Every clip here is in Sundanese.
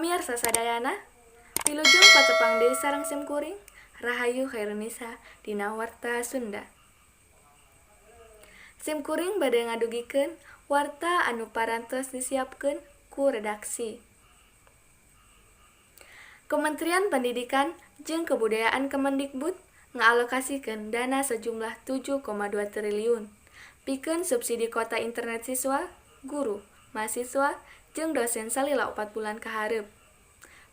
Pamiarsa sadayana, wilujeng patepang deui sareng sim kuring Rahayu Khairunisa dina Warta Sunda. Sim kuring bade ngadugikeun warta anu parantos disiapkeun ku redaksi. Kementerian Pendidikan jeung Kebudayaan Kemendikbud ngaalokasikeun dana sajumlah 7,2 triliun pikeun subsidi kuota internet siswa, guru, mahasiswa, jeung dosen salila 4 bulan ka hareup,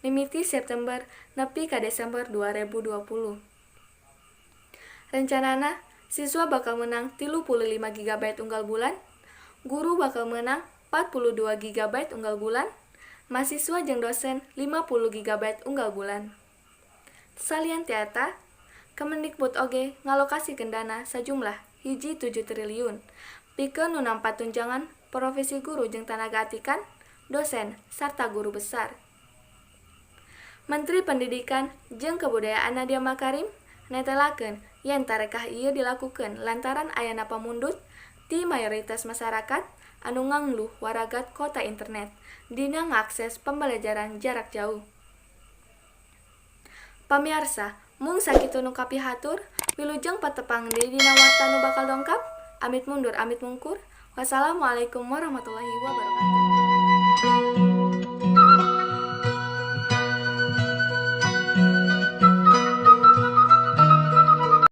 mimiti September nepi ka Desember 2020. Rencanana, siswa bakal meunang 35 gigabyte unggal bulan, guru bakal meunang 42 gigabyte unggal bulan, mahasiswa jeung dosen 50 gigabyte unggal bulan. Salian ti eta, Kemendikbud oge ngalokasikeun dana sajumlah 1,7 triliun pikeun nu nampa tunjangan profesi guru jeung tanaga atikan, dosen, sarta guru besar. Menteri Pendidikan jeung Kebudayaan Nadiem Makarim netelakeun yen tarekah ieu dilakukeun lantaran ayana pamundut ti mayoritas masyarakat anu ngangluh waragat kuota internet dina ngakses pembelajaran jarak jauh. Pamiarsa, mung sakitu nu kapihatur, wilujeng patepang deui dina warta nu bakal dongkap, amit mundur amit mungkur. Wassalamualaikum warahmatullahi wabarakatuh.